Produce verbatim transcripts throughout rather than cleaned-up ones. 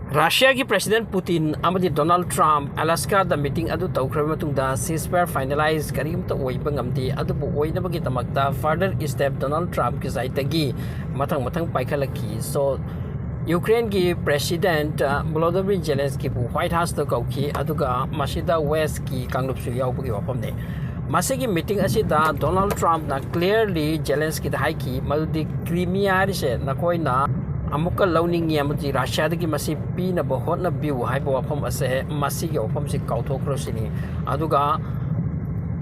ꯔꯁꯤꯌꯥꯒꯤ president ꯄꯨꯇꯤꯟ ꯑꯃꯗꯤ Donald ꯇ꯭ꯔꯝꯞ ꯑꯂꯥꯁꯀꯥꯗ meeting ꯑꯗꯨ ꯇꯧꯈ꯭ꯔꯕ ꯃꯇꯨꯡꯗ ceasefire finalize ꯀꯔꯤꯝꯇ ꯑꯣꯏꯕ ꯉꯝꯗꯦ꯫ ꯑꯗꯨꯕꯨ ꯑꯣꯏꯅꯕꯒꯤꯗꯃꯛꯇ further step ꯗꯣꯅꯥꯜꯗ ꯇ꯭ꯔꯝꯞꯀꯤ ꯁꯥꯏꯠꯇꯒꯤ ꯃꯊꯪ ꯃꯊꯪ ꯄꯥꯏꯈꯠꯂꯛꯈꯤ꯫ So, ꯌꯨꯀ꯭ꯔꯦꯟꯒꯤ ꯄ꯭ꯔꯦꯁꯤꯗꯦꯟꯠ ꯚꯣꯂꯣꯗꯤꯃꯤꯔ ꯖꯦꯂꯦꯟꯁꯀꯤꯕꯨ ꯋꯥꯏꯠ ꯍꯥꯎꯁꯇ ꯀꯧꯈꯤ, ꯑꯗꯨꯒ ꯃꯁꯤꯗ ꯋꯦꯁꯀꯤ ꯀꯥꯡꯂꯨꯞꯁꯨ ꯌꯥꯎꯕꯒꯤ ꯋꯥꯐꯝꯅꯤ꯫ ꯃꯁꯤꯒꯤ ꯃꯤꯇꯤꯡ ꯑꯁꯤꯗ ꯗꯣꯅꯥꯜꯗ ꯇ꯭ꯔꯝꯞꯅ clearly ꯖꯦꯂꯦꯟꯁꯀꯤꯗ ꯍꯥꯏꯈꯤ, ꯃꯗꯨꯗꯤ ꯀ꯭ꯔꯤꯃꯤꯌꯥ ꯍꯥꯏꯔꯤꯁꯦ ꯅꯈꯣꯏꯅ ꯑꯃꯨꯛꯀ ꯂꯧꯅꯤꯡꯉꯤ ꯑꯃꯗꯤ ꯔꯁꯤꯌꯥꯗꯒꯤ ꯃꯁꯤ ꯄꯤꯅꯕ ꯍꯣꯠꯅꯕꯤꯌꯨ ꯍꯥꯏꯕ ꯋꯥꯐꯝ ꯑꯁꯦ, ꯃꯁꯤꯒꯤ ꯋꯥꯐꯝꯁꯤ ꯀꯥꯎꯊꯣꯛꯈ꯭ꯔꯣ ꯁꯤꯅꯤ꯫ ꯑꯗꯨꯒ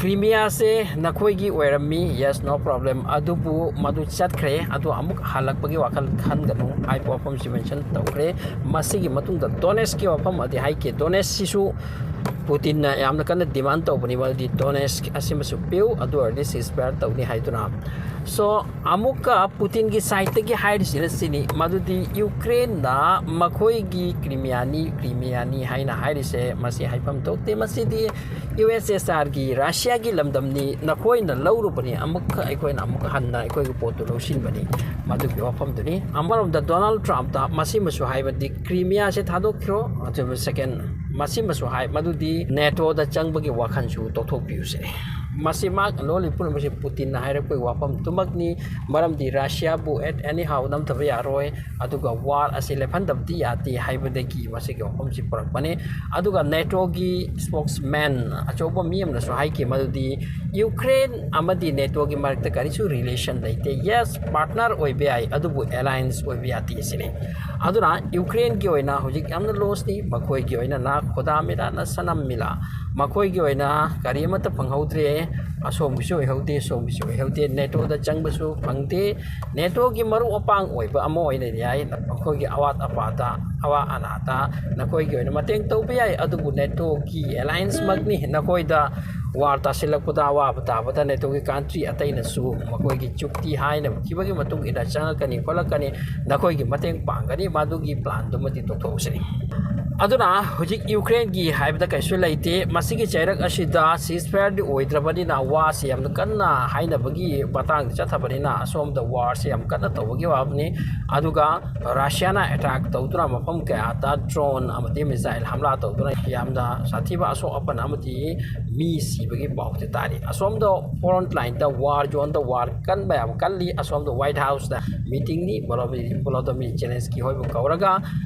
ꯀ꯭ꯔꯤꯃꯤꯌꯥꯁꯦ ꯅꯈꯣꯏꯒꯤ ꯑꯣꯏꯔꯝꯃꯤ, yes, no problem, ꯑꯗꯨꯕꯨ ꯃꯗꯨ ꯆꯠꯈ꯭ꯔꯦ, ꯑꯗꯨ ꯑꯃꯨꯛ ꯍꯜꯂꯛꯄꯒꯤ ꯋꯥꯈꯜ ꯈꯟꯒꯅꯨ ꯍꯥꯏꯕ ꯋꯥꯐꯝꯁꯤ ꯃꯦꯟꯁꯟ ꯇꯧꯈ꯭ꯔꯦ꯫ ꯃꯁꯤꯒꯤ ꯃꯇꯨꯡꯗ ꯗꯣꯅꯦꯁꯀꯤ ꯋꯥꯐꯝ ꯑꯗꯤ ꯍꯥꯏꯈꯤ꯫ ꯗꯣꯅꯦꯁꯁꯤꯁꯨ ꯄꯨꯇꯤꯟꯅ ꯌꯥꯝꯅ ꯀꯟꯅ ꯗꯤꯃꯥꯟ ꯇꯧꯕꯅꯤ, ꯃꯗꯨꯗꯤ ꯗꯣꯅꯦꯁ ꯑꯁꯤꯃꯁꯨ ꯄꯤꯌꯨ, ꯑꯗꯨ ꯑꯣꯏꯔꯗꯤ ceasefire ꯇꯧꯅꯤ ꯍꯥꯏꯗꯨꯅ꯫ So, ꯑꯃꯨꯛꯀ ꯄꯨꯇꯤꯟꯒꯤ ꯁꯥꯏꯠꯇꯒꯤ ꯍꯥꯏꯔꯤꯁꯤꯅ ꯁꯤꯅꯤ, ꯃꯗꯨꯗꯤ ꯌꯨꯀ꯭ꯔꯦꯟꯅ ꯃꯈꯣꯏꯒꯤ ꯀ꯭ꯔꯤꯃꯤꯌꯥꯅꯤ, ꯀ꯭ꯔꯤꯃꯤꯌꯥꯅꯤ ꯍꯥꯏꯅ ꯍꯥꯏꯔꯤꯁꯦ, ꯃꯁꯤ ꯍꯥꯏꯐꯝ ꯊꯣꯛꯇꯦ꯫ ꯃꯁꯤꯗꯤ ꯌꯨ ꯑꯦꯁ ꯑꯦꯁ ꯑꯥꯔꯒꯤ, ꯔꯁꯤꯌꯥꯒꯤ ꯂꯝꯗꯝꯅꯤ, ꯅꯈꯣꯏꯅ ꯂꯧꯔꯨꯕꯅꯤ, ꯑꯃꯨꯛꯀ ꯑꯩꯈꯣꯏꯅ ꯑꯃꯨꯛ ꯍꯟꯅ ꯑꯩꯈꯣꯏꯒꯤ ꯄꯣꯠꯇꯨ ꯂꯧꯁꯤꯟꯕꯅꯤ, ꯃꯗꯨꯒꯤ ꯋꯥꯐꯝꯗꯨꯅꯤ꯫ ꯑꯃꯔꯣꯝꯗ ꯗꯣꯅꯥꯜꯗ ꯇ꯭ꯔꯝꯞꯇ ꯃꯁꯤꯃꯁꯨ ꯍꯥꯏꯕꯗꯤ ꯀ꯭ꯔꯤꯃꯤꯌꯥꯁꯦ ꯊꯥꯗꯣꯛꯈ꯭ꯔꯣ, ꯑꯗꯨꯒ second, ꯃꯁꯤꯃꯁꯨ ꯍꯥꯏ, ꯃꯗꯨꯗꯤ ꯅꯦꯇꯣꯗ ꯆꯪꯕꯒꯤ ꯋꯥꯈꯜꯁꯨ ꯇꯣꯛꯊꯣꯛꯄꯤꯌꯨ ꯁꯤꯅꯤ꯫ ꯃꯁꯤ ꯃꯥ ꯂꯣꯜꯂꯤ ꯄꯨꯝꯅꯃꯛꯁꯤ ꯄꯨꯇꯤꯟꯅ ꯍꯥꯏꯔꯛꯄꯒꯤ ꯋꯥꯐꯝꯗꯨꯃꯛꯅꯤ꯫ ꯃꯔꯝꯗꯤ ꯔꯁꯤꯌꯥꯕꯨ at anyhow ꯅꯝꯊꯕ ꯌꯥꯔꯣꯏ, ꯑꯗꯨꯒ ꯋꯥꯔ ꯑꯁꯤ ꯂꯦꯞꯍꯟꯗꯕꯗꯤ ꯌꯥꯗꯦ ꯍꯥꯏꯕꯗꯒꯤ ꯃꯁꯤꯒꯤ ꯋꯥꯐꯝꯁꯤ ꯄꯨꯔꯛꯄꯅꯤ꯫ ꯑꯗꯨꯒ ꯅꯦꯇꯣꯒꯤ spokesman ꯑꯆꯧꯕ ꯃꯤ ꯑꯃꯅꯁꯨ ꯍꯥꯏꯈꯤ ꯃꯗꯨꯗꯤ ꯌꯨꯀ꯭ꯔꯦꯟ ꯑꯃꯗꯤ ꯅꯦꯇꯣꯒꯤ ꯃꯔꯛꯇ ꯀꯔꯤꯁꯨ relation ꯂꯩꯇꯦ꯫ Yes, partner ꯑꯣꯏꯕ ꯌꯥꯏ, ꯑꯗꯨꯕꯨ alliance ꯑꯣꯏꯕ ꯌꯥꯗꯦ ꯁꯤꯅꯤ꯫ ꯑꯗꯨꯅ ꯌꯨꯀ꯭ꯔꯦꯟꯒꯤ ꯑꯣꯏꯅ ꯍꯧꯖꯤꯛ ꯌꯥꯝꯅ ꯂꯣꯁꯅꯤ꯫ ꯃꯈꯣꯏꯒꯤ ꯑꯣꯏꯅ ꯅꯥ ꯈꯣꯗꯥ ꯃꯤꯂꯥ, ꯅ ꯁꯅꯝ ꯃꯤꯂꯥ, ꯃꯈꯣꯏꯒꯤ ꯑꯣꯏꯅ ꯀꯔꯤ ꯑꯃꯠꯇ ꯐꯪꯍꯧꯗ꯭ꯔꯦ꯫ ꯑꯁꯣꯝꯒꯤꯁꯨ ꯑꯣꯏꯍꯧꯗꯦ, ꯁꯣꯝꯒꯤꯁꯨ ꯑꯣꯏꯍꯧꯗꯦ, ꯅꯦꯇꯣꯗ ꯆꯪꯕꯁꯨ ꯐꯪꯗꯦ꯫ ꯅꯦꯇꯣꯒꯤ ꯃꯔꯨꯞ ꯃꯄꯥꯡ ꯑꯣꯏꯕ ꯑꯃ ꯑꯣꯏꯅ ꯌꯥꯏ, ꯃꯈꯣꯏꯒꯤ ꯑꯋꯥꯠ ꯑꯄꯥꯗ, ꯑꯋꯥ ꯑꯅꯥꯗ ꯅꯈꯣꯏꯒꯤ ꯑꯣꯏꯅ ꯃꯇꯦꯡ ꯇꯧꯕ ꯌꯥꯏ, ꯑꯗꯨꯕꯨ ꯅꯦꯇꯣꯒꯤ alliance ꯃꯛꯅꯤ꯫ ꯅꯈꯣꯏꯗ ꯋꯥꯔ ꯇꯥꯁꯤꯜꯂꯛꯄꯗ, ꯑꯋꯥꯕ ꯇꯥꯕꯗ ꯅꯦꯇꯣꯒꯤ country ꯑꯇꯩꯅꯁꯨ ꯃꯈꯣꯏꯒꯤ ꯆꯨꯛꯇꯤ ꯍꯥꯏꯅꯕ ꯊꯤꯕꯒꯤ ꯃꯇꯨꯡ ꯏꯟꯅ ꯆꯪꯉꯛꯀꯅꯤ ꯈꯣꯠꯂꯛꯀꯅꯤ, ꯅꯈꯣꯏꯒꯤ ꯃꯇꯦꯡ ꯄꯥꯡꯒꯅꯤ, ꯃꯗꯨꯒꯤ planꯗꯨꯃꯗꯤ ꯇꯣꯛꯊꯣꯛꯎꯁꯤꯅꯤ꯫ ꯑꯗꯨꯅ ꯍꯧꯖꯤꯛ ꯌꯨꯀ꯭ꯔꯦꯟꯒꯤ ꯍꯥꯏꯕꯗ ꯀꯩꯁꯨ ꯂꯩꯇꯦ꯫ ꯃꯁꯤꯒꯤ ꯆꯩꯔꯛ ꯑꯁꯤꯗ ceasefire ꯗꯤ ꯑꯣꯏꯗ꯭ꯔꯕꯅꯤꯅ, ꯋꯥꯁꯤ ꯌꯥꯝꯅ ꯀꯟꯅ ꯍꯥꯏꯅꯕꯒꯤ ꯃꯇꯥꯡꯗ ꯆꯠꯊꯕꯅꯤꯅ, ꯑꯁꯣꯝꯗ ꯋꯥꯔꯁꯤ ꯌꯥꯝ ꯀꯟꯅ ꯇꯧꯕꯒꯤ ꯋꯥꯐꯝꯅꯤ꯫ ꯑꯗꯨꯒ ꯔꯁꯤꯌꯥꯅ attack ꯇꯧꯗꯨꯅ ꯃꯐꯝ ꯀꯌꯥꯗ drone ꯑꯃꯗꯤ missile ꯍꯝꯂꯥ ꯇꯧꯗꯨꯅ ꯌꯥꯝꯅ ꯁꯥꯊꯤꯕ ꯑꯁꯣꯛ ꯑꯄꯟ ꯑꯃꯗꯤ ꯃꯤ ꯁꯤꯕꯒꯤ ꯄꯥꯎꯁꯦ ꯇꯥꯔꯤ꯫ ꯑꯁꯣꯝꯗ front line ꯗ, war zone ꯗ war ꯀꯟꯕ ꯌꯥꯝ ꯀꯜꯂꯤ꯫ ꯑꯁꯣꯝꯗ White House ꯇ meeting ꯅꯤ, ꯚꯣꯂꯣꯗꯤ-, ꯚꯣꯂꯣꯗꯣꯃꯤꯔ ꯖꯦꯂꯦꯟꯁꯀꯤ ꯍꯣꯏꯕꯨ ꯀꯧꯔꯒ,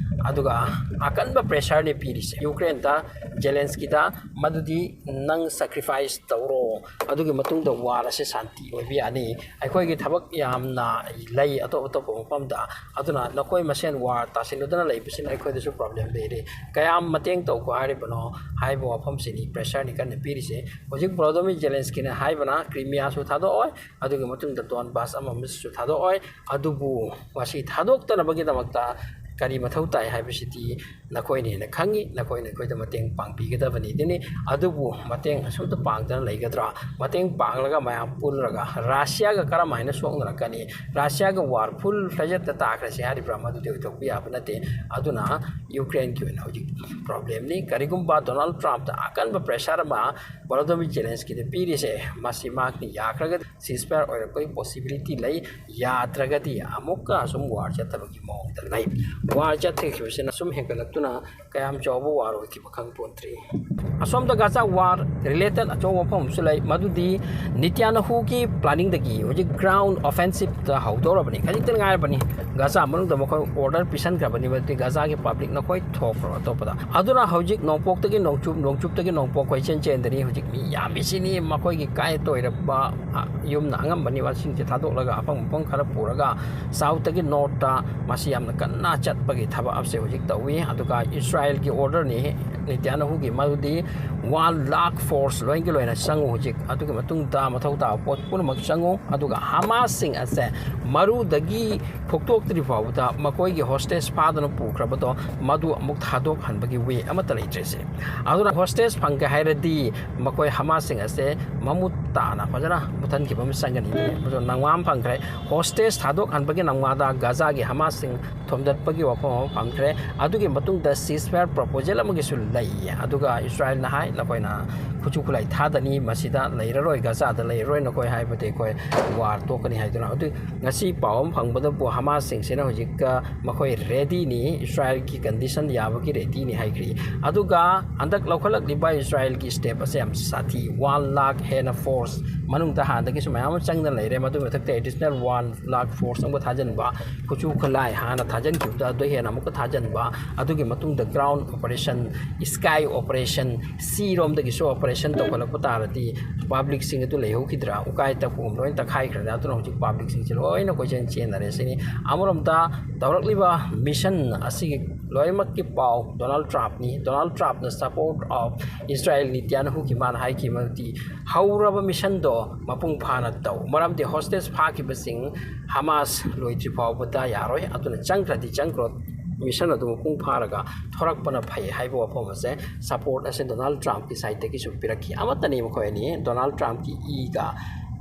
ꯑꯗꯨꯒ ꯑꯀꯟꯕ pressure ꯅꯤ ꯄꯤꯔꯤꯁꯦ ꯌꯨꯀ꯭ꯔꯦꯟꯗ, ꯖꯦꯂꯦꯟꯁꯀꯤꯗ, ꯃꯗꯨꯗꯤ ꯅꯪ sacrifice ꯇꯧꯔꯣ, ꯑꯗꯨꯒꯤ ꯃꯇꯨꯡꯗ war ꯑꯁꯤ ꯁꯥꯟꯇꯤ ꯑꯣꯏꯕ ꯌꯥꯅꯤ꯫ ꯑꯩꯈꯣꯏꯒꯤ ꯊꯕꯛ ꯌꯥꯝꯅ ꯂꯩ ꯑꯇꯣꯞ ꯑꯇꯣꯞꯄ ꯃꯐꯝꯗ, ꯑꯗꯨꯅ ꯅꯈꯣꯏ ꯃꯁꯦꯟ war ꯇꯥꯁꯤꯜꯂꯨꯗꯅ ꯂꯩꯕꯁꯤꯅ ꯑꯩꯈꯣꯏꯗꯁꯨ problem ꯂꯩꯔꯦ꯫ ꯀꯌꯥꯝ ꯃꯇꯦꯡ ꯇꯧꯈꯣ ꯍꯥꯏꯔꯤꯕꯅꯣ ꯍꯥꯏꯕ ꯋꯥꯐꯝꯁꯤꯅꯤ pressure ꯅꯤ ꯀꯟꯅ ꯄꯤꯔꯤꯁꯦ꯫ ꯍꯧꯖꯤꯛ ꯚꯣꯂꯣꯗꯣꯃꯤꯔ ꯖꯦꯂꯦꯟꯁꯀꯤꯅ ꯍꯥꯏꯕꯅ Crimea ꯁꯨ ꯊꯥꯗꯣꯛꯑꯣꯏ, ꯑꯗꯨꯒꯤ ꯃꯇꯨꯡꯗ Donbas ꯑꯃꯁꯨ ꯊꯥꯗꯣꯛꯑꯣꯏ꯫ ꯑꯗꯨꯕꯨ ꯃꯁꯤ ꯊꯥꯗꯣꯛꯇꯅꯕꯒꯤꯗꯃꯛꯇ ꯀꯔꯤ ꯃꯊꯧ ꯇꯥꯏ ꯍꯥꯏꯕꯁꯤꯗꯤ ꯅꯈꯣꯏꯅ ꯍꯦꯟꯅ ꯈꯪꯉꯤ, ꯅꯈꯣꯏꯅ ꯑꯩꯈꯣꯏꯗ ꯃꯇꯦꯡ ꯄꯥꯡꯕꯤꯒꯗꯕꯅꯤ꯫ ꯑꯗꯨꯅꯤ, ꯑꯗꯨꯕꯨ ꯃꯇꯦꯡ ꯑꯁꯨꯝꯇ ꯄꯥꯡꯗꯅ ꯂꯩꯒꯗ꯭ꯔꯥ? ꯃꯇꯦꯡ ꯄꯥꯡꯂꯒ ꯃꯌꯥꯝ ꯄꯨꯜꯂꯒ ꯔꯁꯤꯌꯥꯒ ꯀꯔꯝ ꯍꯥꯏꯅ ꯁꯣꯛꯅꯔꯛꯀꯅꯤ? ꯔꯁꯤꯌꯥꯒ war full fledged ꯇ ꯇꯥꯈ꯭ꯔꯁꯤ ꯍꯥꯏꯔꯤꯕ꯭ꯔꯥ? ꯃꯗꯨꯗꯤ ꯑꯣꯏꯊꯣꯛꯄ ꯌꯥꯕ ꯅꯠꯇꯦ꯫ ꯑꯗꯨꯅ ꯌꯨꯀ꯭ꯔꯦꯟꯒꯤ ꯑꯣꯏꯅ ꯍꯧꯖꯤꯛ problem ꯅꯤ꯫ ꯀꯔꯤꯒꯨꯝꯕ ꯗꯣꯅꯥꯜꯗ ꯇ꯭ꯔꯝꯞꯇ ꯑꯀꯟꯕ pressure ꯑꯃ ꯚꯣꯂꯣꯗꯣꯃꯤꯔ ꯖꯦꯂꯦꯟꯁꯀꯤꯗ ꯄꯤꯔꯤꯁꯦ, ꯃꯁꯤ ꯃꯍꯥꯛꯅ ꯌꯥꯈ꯭ꯔꯒꯗꯤ ceasefire ꯑꯣꯏꯔꯛꯄꯒꯤ possibility ꯂꯩ, ꯌꯥꯗ꯭ꯔꯒꯗꯤ ꯑꯃꯨꯛꯀ ꯑꯁꯨꯝ war ꯆꯠꯊꯕꯒꯤ ꯃꯑꯣꯡꯗ ꯂꯩ꯫ War ꯆꯠꯊꯈꯤꯕꯁꯤꯅ ꯁꯨꯝ ꯍꯦꯟꯒꯠꯂꯛꯇꯨꯅ ꯀꯌꯥꯝ ꯆꯥꯎꯕ war ꯑꯣꯏꯈꯤꯕ ꯈꯪ ꯄꯣꯟꯇ꯭ꯔꯤ꯫ ꯑꯁꯣꯝꯗ ꯒꯥꯖꯥ war related ꯑꯆꯧꯕ ꯋꯥꯐꯝ ꯑꯃꯁꯨ ꯂꯩ, ꯃꯗꯨꯗꯤ ꯅꯤꯇ꯭ꯌꯥꯅꯍꯨꯒꯤ planning ꯗꯒꯤ ꯍꯧꯖꯤꯛ ground offensive ꯇ ꯍꯧꯗꯧꯔꯕꯅꯤ, ꯈꯖꯤꯛꯇ ꯉꯥꯏꯔꯕꯅꯤ꯫ ꯒꯥꯖꯥ ꯃꯅꯨꯡꯗ ꯃꯈꯣꯏ order ꯄꯤꯁꯟꯈ꯭ꯔꯕꯅꯤ, ꯃꯗꯨꯗꯤ ꯒꯥꯖꯥꯒꯤ public ꯅꯈꯣꯏ ꯊꯣꯛꯈ꯭ꯔꯣ ꯑꯇꯣꯞꯄꯗ꯫ ꯑꯗꯨꯅ ꯍꯧꯖꯤꯛ ꯅꯣꯡꯄꯣꯛꯇꯒꯤ ꯅꯣꯡꯆꯨꯞ, ꯅꯣꯡꯆꯨꯞꯇꯒꯤ ꯅꯣꯡꯄꯣꯛ ꯀꯣꯏꯆꯦꯟ ꯆꯦꯟꯗꯔꯤ꯫ ꯍꯧꯖꯤꯛ ꯃꯤ ꯌꯥꯝꯃꯤꯁꯤꯅꯤ, ꯃꯈꯣꯏꯒꯤ ꯀꯥꯏ ꯇꯣꯏꯔꯕ, ꯑ, ꯌꯨꯝꯅ ꯑꯉꯝꯕ ꯅꯤꯋꯥꯁꯤꯡꯁꯦ ꯊꯥꯗꯣꯛꯂꯒ ꯑꯐꯪ ꯑꯐꯪ ꯈꯔ ꯄꯨꯔꯒ south ꯇꯒꯤ north ꯇ ꯃꯁꯤ ꯌꯥꯝꯅ ꯀꯟꯅ ꯆꯠꯄꯒꯤ ꯊꯕꯛ ꯑꯁꯦ ꯍꯧꯖꯤꯛ ꯇꯧꯏ꯫ ꯑꯗꯨꯒ ꯏꯁꯔꯥꯏꯜꯒꯤ order ꯅꯤ ꯅꯤꯇ꯭ꯌꯥꯅꯍꯨꯒꯤ, ꯃꯗꯨꯗꯤ one lakh force ꯂꯣꯏꯒꯤ ꯂꯣꯏꯅ ꯆꯪꯉꯨ ꯍꯧꯖꯤꯛ꯫ ꯑꯗꯨꯒꯤ ꯃꯇꯨꯡꯗ ꯃꯊꯧ ꯇꯥꯕ ꯄꯣꯠ ꯄꯨꯝꯅꯃꯛ ꯆꯪꯉꯨ꯫ ꯑꯗꯨꯒ ꯍꯃꯥꯁꯁꯤꯡ ꯑꯁꯦ ꯃꯔꯨꯗꯒꯤ ꯐꯨꯛꯇꯣꯛꯇ꯭ꯔꯤ ꯐꯥꯎꯕꯗ ꯃꯈꯣꯏꯒꯤ hostage ꯐꯥꯗꯨꯅ ꯄꯨꯈ꯭ꯔꯕꯗꯣ ꯃꯗꯨ ꯑꯃꯨꯛ ꯊꯥꯗꯣꯛꯍꯟꯕꯒꯤ way ꯑꯃꯠꯇ ꯂꯩꯇ꯭ꯔꯦ ꯁꯦ꯫ ꯑꯗꯨꯅ hostage ꯐꯪꯒꯦ ꯍꯥꯏꯔꯗꯤ ꯃꯈꯣꯏ ꯍꯃꯥꯁꯁꯤꯡ ꯑꯁꯦ ꯃꯃꯨꯠ ꯇꯥꯅ ꯐꯖꯅ ꯃꯨꯊꯟꯈꯤꯕ ꯑꯃ ꯆꯪꯒꯅꯤ꯫ ꯑꯗꯨꯅ ꯅꯣꯡꯃꯥ ꯑꯃ ꯐꯪꯈ꯭ꯔꯦ꯫ ꯍꯣꯁꯇꯦꯖ ꯊꯥꯗꯣꯛꯍꯟꯕꯒꯤ ꯅꯣꯡꯃꯥꯗ ꯒꯥꯖꯥꯒꯤ ꯍꯃꯥꯁꯁꯤꯡ ꯊꯣꯝꯗꯠꯄꯒꯤ ꯋꯥꯐꯝ ꯑꯃ ꯐꯪꯈ꯭ꯔꯦ꯫ ꯑꯗꯨꯒꯤ ꯃꯇꯨꯡꯗ ceasefire proposal ꯑꯃꯒꯤꯁꯨ ꯂꯩꯌꯦ꯫ ꯑꯗꯨꯒ ꯏꯁꯔꯥꯏꯜꯅ ꯍꯥꯏ, "ꯅꯈꯣꯏꯅ ꯈꯨꯠꯁꯨ ꯈꯨꯠꯂꯥꯏ ꯊꯥꯗꯅꯤ, ꯃꯁꯤꯗ ꯂꯩꯔꯔꯣꯏ, ꯒꯥꯖꯥꯗ ꯂꯩꯔꯔꯣꯏ ꯅꯈꯣꯏ, ꯍꯥꯏꯕꯗꯤ ꯑꯩꯈꯣꯏ ꯋꯥꯔ ꯇꯣꯛꯀꯅꯤ" ꯍꯥꯏꯗꯨꯅ꯫ ꯑꯗꯨ ꯉꯁꯤ ꯄꯥꯎ ꯑꯃ ꯐꯪꯕꯗꯕꯨ ꯍꯃꯥꯁꯁꯤꯡꯁꯤꯅ ꯍꯧꯖꯤꯛꯀ ꯃꯈꯣꯏ ꯔꯦꯗꯤꯅꯤ, ꯏꯁꯔꯥꯏꯜꯒꯤ ꯀꯟꯗꯤꯁꯟ ꯌꯥꯕꯒꯤ ꯔꯦꯗꯤꯅꯤ ꯍꯥꯏꯈ꯭ꯔꯤ꯫ ꯑꯗꯨꯒ ꯍꯟꯗꯛ ꯂꯧꯈꯠꯂꯛꯂꯤꯕ ꯏꯁꯔꯥꯏꯜꯒꯤ ꯁ꯭ꯇꯦꯞ ꯑꯁꯦ ꯌꯥꯝ ꯁꯥꯊꯤ꯫ ꯋꯥꯟ ꯂꯥꯈ ꯍꯦꯟꯅ ꯐꯣꯔꯁ, ꯃꯅꯨꯡꯗ ꯍꯥꯟꯅꯗꯒꯤꯁꯨ ꯃꯌꯥꯝ ꯑꯃ ꯆꯪꯗꯅ ꯂꯩꯔꯦ, ꯃꯗꯨꯒꯤ ꯃꯊꯛꯇ ꯑꯦꯗꯤꯁꯅꯦꯜ ꯋꯥꯟ ꯂꯥꯈ ꯐꯣꯔꯁ ꯑꯃꯨꯛꯀ ꯊꯥꯖꯤꯟꯕ, ꯈꯨꯠꯁꯨ ꯈꯨꯠꯂꯥꯏ ꯍꯥꯟꯅ ꯊꯥꯖꯤꯟꯈꯤꯕꯗ ꯑꯗꯨ ꯍꯦꯟꯅ ꯑꯃꯨꯛꯀ ꯊꯥꯖꯤꯟꯕ, ꯑꯗꯨꯒꯤ ꯃꯇꯨꯡꯗ ꯒ꯭ꯔꯥꯎꯟ ꯑꯣꯄꯔꯦꯁꯟ, ꯁ꯭ꯀꯥꯏ ꯑꯣꯄꯔꯦꯁꯟ, ꯁꯤꯔꯣꯝꯗꯒꯤꯁꯨ ꯑꯣꯄꯔꯦꯁꯟ ꯇꯧꯈꯠꯂꯛꯄ ꯇꯥꯔꯗꯤ ꯄꯥꯕ꯭ꯂꯤꯛꯁꯤꯡ ꯑꯗꯨ ꯂꯩꯍꯧꯈꯤꯗ꯭ꯔꯥ? ꯎꯀꯥꯏ ꯇꯛꯄꯒꯨꯝ ꯂꯣꯏꯅ ꯇꯛꯈꯥꯏꯈ꯭ꯔꯅꯤ꯫ ꯑꯗꯨꯅ ꯍꯧꯖꯤꯛ ꯄꯥꯕ꯭ꯂꯤꯛꯁꯤꯡꯁꯦ ꯂꯣꯏꯅ ꯀꯣꯏꯆꯦꯟ ꯆꯦꯟꯅꯔꯦ ꯁꯤꯅꯤ꯫ ꯑꯃꯔꯣꯝꯗ ꯇꯧꯔꯛꯂꯤꯕ ꯃꯤꯁꯟ ꯑꯁꯤꯒꯤ ꯂꯣꯏꯅꯃꯛꯀꯤ ꯄꯥꯎ ꯗꯣꯅꯥꯜꯗ ꯇ꯭ꯔꯝꯞꯅꯤ꯫ ꯗꯣꯅꯥꯜꯗ ꯇ꯭ꯔꯝꯞꯅ support of ꯏꯁꯔꯥꯏꯜ ꯅꯤꯇ꯭ꯌꯥꯅꯍꯨꯒꯤ ꯃꯥꯅ ꯍꯥꯏꯈꯤꯕꯗꯤ, "ꯍꯧꯔꯕ ꯃꯤꯁꯟꯗꯣ ꯃꯄꯨꯡ ꯐꯥꯅ ꯇꯧ, ꯃꯔꯝꯗꯤ ꯍꯣꯁꯇꯦꯖ ꯐꯥꯈꯤꯕꯁꯤꯡ ꯍꯃꯥꯁ ꯂꯣꯏꯗ꯭ꯔꯤ ꯐꯥꯎꯕꯗ ꯌꯥꯔꯣꯏ, ꯑꯗꯨꯅ ꯆꯪꯈ꯭ꯔꯗꯤ ꯆꯪꯈ꯭ꯔꯣ, ꯃꯤꯁꯟ ꯑꯗꯨ ꯃꯄꯨꯡ ꯐꯥꯔꯒ ꯊꯣꯔꯛꯄꯅ ꯐꯩ" ꯍꯥꯏꯕ ꯋꯥꯐꯝ ꯑꯁꯦ ꯁꯄꯣꯔꯠ ꯑꯁꯦ ꯗꯣꯅꯥꯜꯗ ꯇ꯭ꯔꯝꯞꯀꯤ ꯁꯥꯏꯠꯇꯒꯤꯁꯨ ꯄꯤꯔꯛꯈꯤ꯫ ꯑꯃꯠꯇꯅꯤ ꯃꯈꯣꯏ ꯑꯅꯤ, ꯗꯣꯅꯥꯜꯗ ꯇ꯭ꯔꯝꯞꯀꯤ ꯏꯒ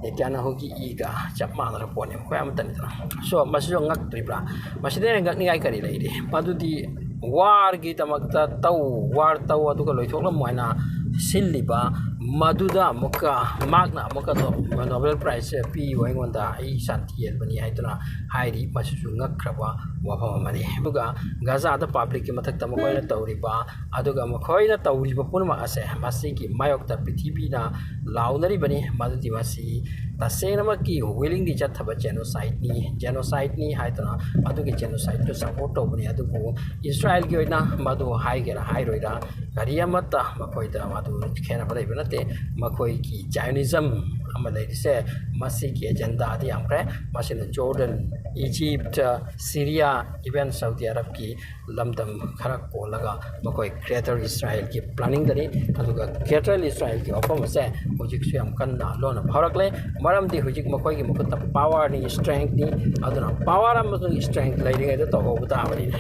ꯅꯦꯇꯥꯟꯌꯥꯍꯨꯒꯤ ꯏꯒ ꯆꯞ ꯃꯥꯟꯅꯔ ꯄꯣꯠꯅꯤ, ꯃꯈꯣꯏ ꯑꯃꯠꯇꯅꯤꯗꯅ꯫ ꯁꯣ ꯃꯁꯤꯁꯨ ꯉꯛꯇ꯭ꯔꯤꯕ꯭ꯔꯥ? ꯃꯁꯤꯗ ꯍꯦꯟꯅ ꯉꯛꯅꯤꯡꯉꯥꯏ ꯀꯔꯤ ꯂꯩꯔꯤ? ꯃꯗꯨꯗꯤ ꯋꯥꯔꯒꯤꯗꯃꯛꯇ ꯇꯧ, ꯋꯥꯔ ꯇꯧ, ꯑꯗꯨꯒ ꯂꯣꯏꯊꯣꯛꯂꯝꯃꯣ ꯍꯥꯏꯅ ꯁꯤꯜꯂꯤꯕ, ꯃꯗꯨꯗ ꯑꯃꯨꯛꯀ ꯃꯍꯥꯛꯅ ꯑꯃꯨꯛꯀ ꯅꯣ-, ꯅꯣꯕꯦꯜ ꯄ꯭ꯔꯥꯏꯖꯁꯦ ꯄꯤꯌꯨ ꯑꯩꯉꯣꯟꯗ, ꯑꯩ ꯁꯥꯟꯇꯤ ꯍꯦꯟꯕꯅꯤ ꯍꯥꯏꯗꯨꯅ ꯍꯥꯏꯔꯤ꯫ ꯃꯁꯤꯁꯨ ꯉꯛꯈ꯭ꯔꯕ ꯋꯥꯐꯝ ꯑꯃꯅꯤ꯫ ꯑꯗꯨꯒ ꯒꯥꯖꯥꯗ ꯄꯥꯕ꯭ꯂꯤꯛꯀꯤ ꯃꯊꯛꯇ ꯃꯈꯣꯏꯅ ꯇꯧꯔꯤꯕ, ꯑꯗꯨꯒ ꯃꯈꯣꯏꯅ ꯇꯧꯔꯤꯕ ꯄꯨꯝꯅꯃꯛ ꯑꯁꯦ ꯃꯁꯤꯒꯤ ꯃꯥꯌꯣꯛꯇ ꯄ꯭ꯔꯤꯊꯤꯕꯤꯅ ꯂꯥꯎꯅꯔꯤꯕꯅꯤ꯫ ꯃꯗꯨꯗꯤ ꯃꯁꯤ ꯇꯁꯦꯡꯅꯃꯛꯀꯤ ꯋꯤꯂꯤꯡꯂꯤ ꯆꯠꯊꯕ ꯖꯦꯅꯣꯁꯥꯏꯠꯅꯤ, ꯖꯦꯅꯣꯁꯥꯏꯠꯅꯤ ꯍꯥꯏꯗꯨꯅ ꯑꯗꯨꯒꯤ ꯖꯦꯅꯣꯁꯥꯏꯠꯇꯨ ꯁꯄꯣꯔꯠ ꯇꯧꯕꯅꯤ꯫ ꯑꯗꯨꯕꯨ ꯏꯁꯔꯥꯏꯜꯒꯤ ꯑꯣꯏꯅ ꯃꯗꯨ ꯍꯥꯏꯒꯦꯔꯥ ꯍꯥꯏꯔꯣꯏꯔꯥ, ꯀꯔꯤ ꯑꯃꯠꯇ ꯃꯈꯣꯏꯗ ꯃꯗꯨ ꯈꯦꯠꯅꯕ ꯂꯩꯕ ꯅꯠꯇꯦ꯫ ꯃꯈꯣꯏꯒꯤ ꯖꯥꯏꯑꯣꯅꯤꯖꯝ ꯑꯃ ꯂꯩꯔꯤꯁꯦ, ꯃꯁꯤꯒꯤ ꯑꯦꯖꯦꯟꯗꯥꯗꯤ ꯌꯥꯝꯈ꯭ꯔꯦ꯫ ꯃꯁꯤꯅ Jordan, Egypt, Syria, even Saudi ꯑꯔꯕꯀꯤ ꯂꯝꯗꯝ ꯈꯔ ꯀꯣꯜꯂꯒ ꯃꯈꯣꯏ ꯒ꯭ꯔꯦꯇꯔ ꯏꯁꯔꯥꯌꯦꯜꯒꯤ ꯄ꯭ꯂꯥꯅꯤꯡꯗꯅꯤ꯫ ꯑꯗꯨꯒ ꯒ꯭ꯔꯦꯇꯔ ꯏꯁꯔꯥꯌꯦꯜꯒꯤ ꯋꯥꯐꯝ ꯑꯁꯦ ꯍꯧꯖꯤꯛꯁꯨ ꯌꯥꯝ ꯀꯟꯅ ꯂꯣꯟꯅ ꯐꯥꯎꯔꯛꯂꯦ꯫ ꯃꯔꯝꯗꯤ ꯍꯧꯖꯤꯛ ꯃꯈꯣꯏꯒꯤ ꯃꯈꯨꯠꯇ ꯄꯥꯋꯔꯅꯤ, ꯏꯁꯇ꯭ꯔꯦꯡꯊꯅꯤ꯫ ꯑꯗꯨꯅ ꯄꯥꯋꯔ ꯑꯃꯁꯨꯡ ꯏꯁꯇ꯭ꯔꯦꯡꯊ ꯂꯩꯔꯤꯉꯩꯗ ꯇꯧꯍꯧꯕ ꯇꯥꯕꯅꯤꯅꯦ꯫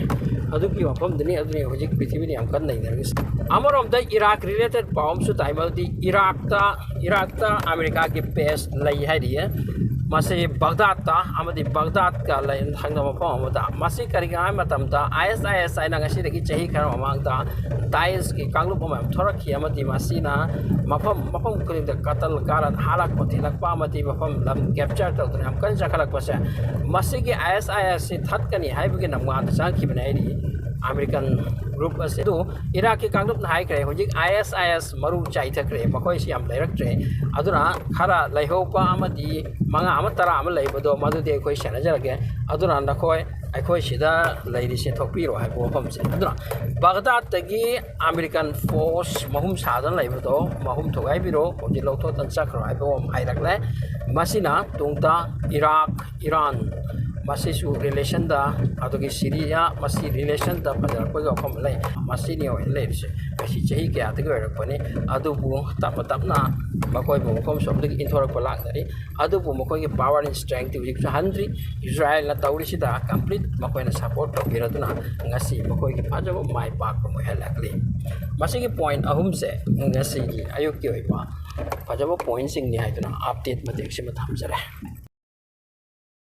ꯑꯗꯨꯒꯤ ꯋꯥꯐꯝꯗꯨꯅꯤ, ꯑꯗꯨꯅꯤ ꯍꯧꯖꯤꯛ ꯄ꯭ꯔꯤꯊꯤꯕꯤꯅ ꯌꯥꯝ ꯀꯟꯅ ꯅꯩꯅꯔꯤꯁꯦ꯫ ꯑꯃꯔꯣꯝꯗ ꯏꯔꯥꯛ ꯔꯤꯂꯦꯇꯦꯠ ꯄꯥꯎ ꯑꯃꯁꯨ ꯇꯥꯏ, ꯃꯗꯨꯗꯤ ꯏꯔꯥꯛꯇ, ꯏꯔꯥꯛꯇ ꯑꯃꯦꯔꯤꯀꯥꯒꯤ ꯕꯦꯁ ꯂꯩ ꯍꯥꯏꯔꯤꯌꯦ꯫ ꯃꯁꯤ ꯕꯒꯗꯥꯗꯇ ꯑꯃꯗꯤ ꯕꯒꯗꯥꯗꯀ ꯂꯩ ꯊꯪꯅꯕ ꯃꯐꯝ ꯑꯃꯗ꯫ ꯃꯁꯤ ꯀꯔꯤꯒꯤꯅꯣ ꯍꯥꯏꯕ ꯃꯇꯝꯗ, ꯑꯥꯏ ꯑꯦꯁ ꯑꯥꯏ ꯑꯦꯁ ꯍꯥꯏꯅ ꯉꯁꯤꯗꯒꯤ ꯆꯍꯤ ꯈꯔ ꯃꯃꯥꯡꯗ ꯗꯥꯏꯁꯀꯤ ꯀꯥꯡꯂꯨꯞ ꯑꯃ ꯌꯥꯝ ꯊꯣꯔꯛꯈꯤ, ꯑꯃꯗꯤ ꯃꯁꯤꯅ ꯃꯐꯝ, ꯃꯐꯝ ꯈꯨꯗꯤꯡꯗ ꯀꯇꯜ ꯀꯥꯔꯟ, ꯍꯥꯠꯂꯛꯄ ꯊꯤꯜꯂꯛꯄ ꯑꯃꯗꯤ ꯃꯐꯝ ꯂꯝ ꯀꯦꯞꯆꯔ ꯇꯧꯗꯨꯅ ꯌꯥꯝ ꯀꯟꯅ ꯆꯥꯈꯠꯂꯛꯄꯁꯦ, ꯃꯁꯤꯒꯤ ꯑꯥꯏ ꯑꯦꯁ ꯑꯥꯏ ꯑꯦꯁ ꯁꯤ ꯊꯠꯀꯅꯤ ꯍꯥꯏꯕꯒꯤ ꯅꯝꯉꯥꯟꯗ ꯆꯪꯈꯤꯕꯅꯦ ꯍꯥꯏꯔꯤ ꯑꯃꯦꯔꯤꯀꯟ ꯒ꯭ꯔꯨꯞ ꯑꯁꯤ꯫ ꯑꯗꯨ ꯏꯔꯥꯛꯀꯤ ꯀꯥꯡꯂꯨꯞꯅ ꯍꯥꯏꯈ꯭ꯔꯦ, ꯍꯧꯖꯤꯛ ꯑꯥꯏ ꯑꯦꯁ ꯑꯥꯏ ꯑꯦꯁ ꯃꯔꯨ ꯆꯥꯏꯊꯈ꯭ꯔꯦ, ꯃꯈꯣꯏꯁꯤ ꯌꯥꯝ ꯂꯩꯔꯛꯇ꯭ꯔꯦ, ꯑꯗꯨꯅ ꯈꯔ ꯂꯩꯍꯧꯕ ꯑꯃꯗꯤ ꯃꯉꯥ ꯑꯃ ꯇꯔꯥ ꯑꯃ ꯂꯩꯕꯗꯣ, ꯃꯗꯨꯗꯤ ꯑꯩꯈꯣꯏ ꯁꯦꯟꯅꯖꯔꯒꯦ, ꯑꯗꯨꯅ ꯅꯈꯣꯏ ꯑꯩꯈꯣꯏ ꯁꯤꯗ ꯂꯩꯔꯤꯁꯦ ꯊꯣꯛꯄꯤꯔꯣ ꯍꯥꯏꯕ ꯋꯥꯐꯝꯁꯦ꯫ ꯑꯗꯨꯅ ꯕꯒꯗꯥꯗꯇꯒꯤ ꯑꯃꯦꯔꯤꯀꯟ ꯐꯣꯔꯁ ꯃꯍꯨꯝ ꯁꯥꯗꯅ ꯂꯩꯕꯗꯣ ꯃꯍꯨꯝ ꯊꯨꯒꯥꯏꯕꯤꯔꯣ, ꯍꯧꯖꯤꯛ ꯂꯧꯊꯣꯛꯇꯅ ꯆꯠꯈ꯭ꯔꯣ ꯍꯥꯏꯕ ꯋꯥꯐꯝ ꯍꯥꯏꯔꯛꯂꯦ꯫ ꯃꯁꯤꯅ ꯇꯨꯡꯗ ꯏꯔꯥꯛ, ꯏꯔꯥꯟ, ꯃꯁꯤꯁꯨ ꯔꯤꯂꯦꯁꯟꯗ, ꯑꯗꯨꯒꯤ ꯁꯤꯔꯤꯌꯥ, ꯃꯁꯤ ꯔꯤꯂꯦꯁꯟꯗ ꯐꯖꯔꯛꯄꯒꯤ ꯋꯥꯐꯝ ꯑꯃ ꯂꯩ꯫ ꯃꯁꯤꯅꯤ ꯑꯣꯏꯅ ꯂꯩꯔꯤꯁꯦ꯫ ꯃꯁꯤ ꯆꯍꯤ ꯀꯌꯥꯗꯒꯤ ꯑꯣꯏꯔꯛꯄꯅꯤ, ꯑꯗꯨꯕꯨ ꯇꯞꯅ ꯇꯞꯅ ꯃꯈꯣꯏꯕꯨ ꯃꯐꯝ ꯁꯣꯝꯗꯒꯤ ꯏꯟꯊꯣꯔꯛꯄ ꯂꯥꯛꯅꯔꯤ꯫ ꯑꯗꯨꯕꯨ ꯃꯈꯣꯏꯒꯤ ꯄꯥꯋꯔ ꯑꯦꯟ ꯁ꯭ꯇ꯭ꯔꯦꯡꯊꯇꯤ ꯍꯧꯖꯤꯛꯁꯨ ꯍꯟꯗ꯭ꯔꯤ꯫ ꯏꯖꯔꯥꯌꯦꯜꯅ ꯇꯧꯔꯤꯁꯤꯗ ꯀꯝꯄ꯭ꯂꯤꯠ ꯃꯈꯣꯏꯅ ꯁꯄꯣꯔꯠ ꯇꯧꯕꯤꯔꯗꯨꯅ ꯉꯁꯤ ꯃꯈꯣꯏꯒꯤ ꯐꯖꯕ ꯃꯥꯏ ꯄꯥꯛꯄ ꯑꯃ ꯑꯣꯏꯍꯜꯂꯛꯂꯤ꯫ ꯃꯁꯤꯒꯤ ꯄꯣꯏꯟꯠ ꯑꯍꯨꯝꯁꯦ ꯉꯁꯤꯒꯤ ꯑꯌꯨꯛꯀꯤ ꯑꯣꯏꯕ ꯐꯖꯕ ꯄꯣꯏꯟꯠꯁꯤꯡꯅꯤ ꯍꯥꯏꯗꯨꯅ ꯑꯞꯗꯦꯠ ꯃꯇꯦꯛꯁꯤꯃ ꯊꯝꯖꯔꯦ꯫